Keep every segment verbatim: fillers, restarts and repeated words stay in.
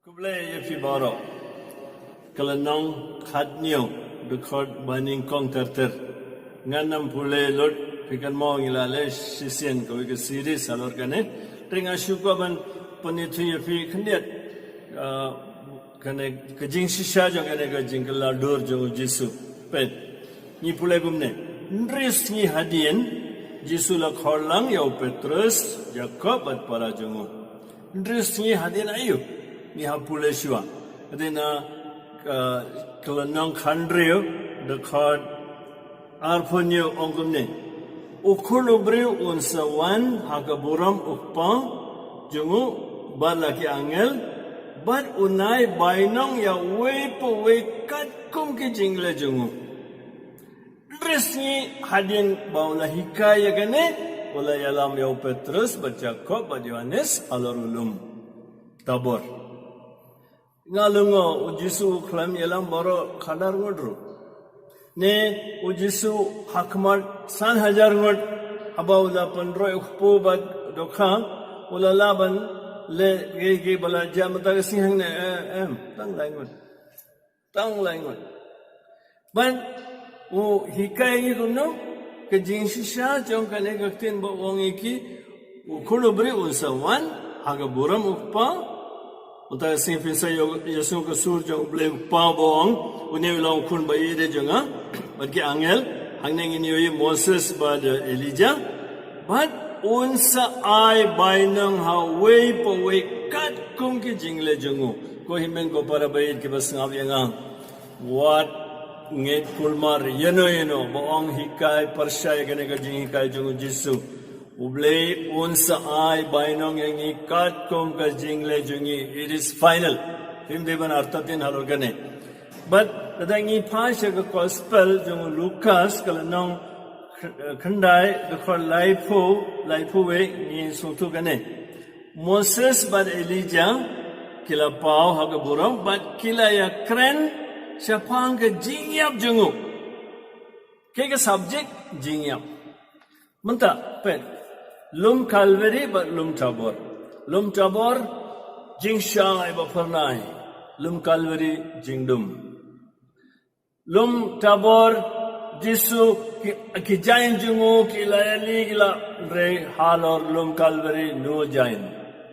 Khublei ïa phi baroh. Ka lynnong khatnïew, dkhot ba nyngkong ter ter. Ngan ym pule lut, phi kynmaw ngi la leh shisien kawei ka series halor kane. Te nga shu kwah ban pynithuh ïa phi khyndiat, ah, kane ka jingshisha jong kane ka jingkylla dur jong u Jisu. Peit. Ngi pule kumne. Hynriew sngi hadien, Jisu la khot lang ïa u Petrus, Jakob bad para jong u. Hynriew sngi hadien aïu, ngi hap pule shuwa. Hadien na, ah, ka lynnong khathynriew, dkhot arphew hynñiew ong kumne. U Khun u Briew un sa wan ha ka burom u Kpa jong u bad la ki angel, bad un ai bainong ïa uwei pa uwei katkum ki jingleh jong u. Hynriew sngi hadien ba u la hikai ïa kane, u la ïalam ïa u Petrus bad Jakob bad Ïohannes halor u lum Tabor. Nga la ong u Jisu u khlem ïalam baroh khadar ngut ruh. Ne u Jisu ha khmat san hajar ngut, haba u la pynroi u kpu bad dohkha, u la lah ban leh kiei kiei ba la jia mynta ka sngi hangne, eh, em, tang lai ngut. Tang lai ngut. Bad u hikai ngi kumno, ka jingshisha jong kane ka ktien ba u ong ïa ki, u Khun u Briew un sa wan ha ka burom u Kpa. Mynta ka sngi phin sa ïoh, ïohsngew ka sur jong u Blei u Kpa ba u ong, une u long u Khun ba ïeit jong nga. Bad ki angel, hangne ngin ïohi Moses bad Elijah. Bad un sa ai bainong ha uwei pa uwei katkum ki jingleh jong u. Ko hynmen ko para baieit kiba sngap ïa nga, wat ngeit kulmar ïano ïano ba ong hikai pyrshah ïa kane ka jinghikai jong u Jisu. U Blei un sa ai bainong ïa ngi katkum ka jingleh jong ngi. It is final. Phim dei ban artatien halor kane. Bad lada ngi phai sha ka Gospel jong u Lukas, ka lynnong kh-, khyndai, dkhot laiphew, laiphew wei, ngi sngewthuh kane. Moses bad Elijah ki la paw ha ka burom bad ki la ïakren shaphang ka jingïap jong u. Kaei ka subject? Jingïap. Mynta, peit. Lum Kalbari bad Lum Tabor. Lum Tabor, jingshai ba phyrnai. Lum Kalbari, jingdum. Lum Tabor, Jisu, ki, ki jaiñ jong u, ki la ïaleh, ki la rei, halor Lum Kalbari, no jaiñ.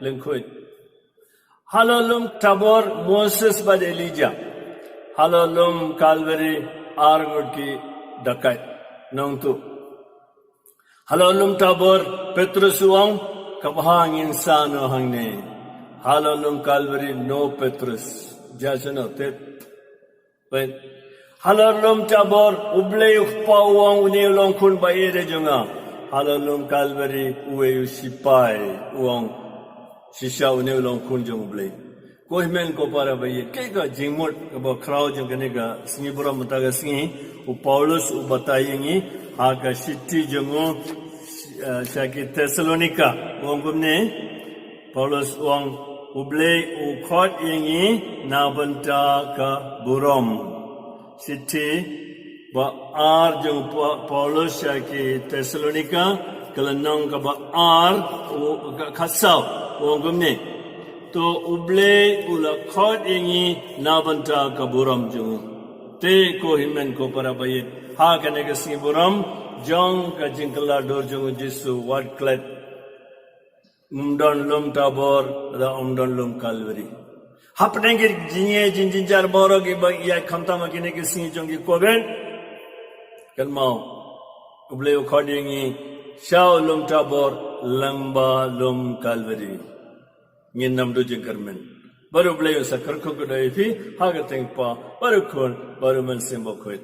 Lyngkhuid. Halor Lum Tabor, Moses bad Elijah. Halor Lum Kalbari, ar ngut ki dakaid. Nongtuh. Halor Lum Tabor, Petrus u ong, ka bha ngin sah noh hangne. Halor Lum Kalbari, no Petrus. Judge no tet. Peit. Halor Lum Tabor, u Blei u Kpa u ong, une u long Khun ba ïeit jong nga. Halor Lum Kalbari, uwei u sipai u ong, shisha une u long Khun jong u Blei. Ko hynmen ko para baieit, kaei ka jingmut kaba khraw jong kane ka sngi burom mynta ka sngi, u Paulus u batai ïa ngi ha ka shithi jong u, eh, sha ki Thessalonika. U ong kumne, Paulus u ong, u Blei u khot ïa ngi na bynta ka burom. Shithi ba ar jong Pa-, Paulus sha ki Thessalonika, ka lynnong kaba ar, u, ka, khatsaw, u ong kumne. To u Blei u la khot ïa ngi na bynta ka burom jong u. Te ko hynmen ko para baieit, ha kane ka sngi burom jong ka jingkylla dur jong u Jisu, wat klet. Um don Lum Tabor, lada um don Lum Kalbari. Hapdeng ki jingïeit jingjynjar baroh kiba ïaid khamtam ha kine ki sngi jong ki Covid, kynmaw, u Blei u khot ïa ngi sha u Lum Tabor lyngba Lum Kalbari. Ngin ym duh jingkyrmen. Bad u Blei un sa kyrkhu kyrdoh ïa phi ha ka kyrteng u Kpa, bad u Khun, bad u Mynsiem Bakhuid.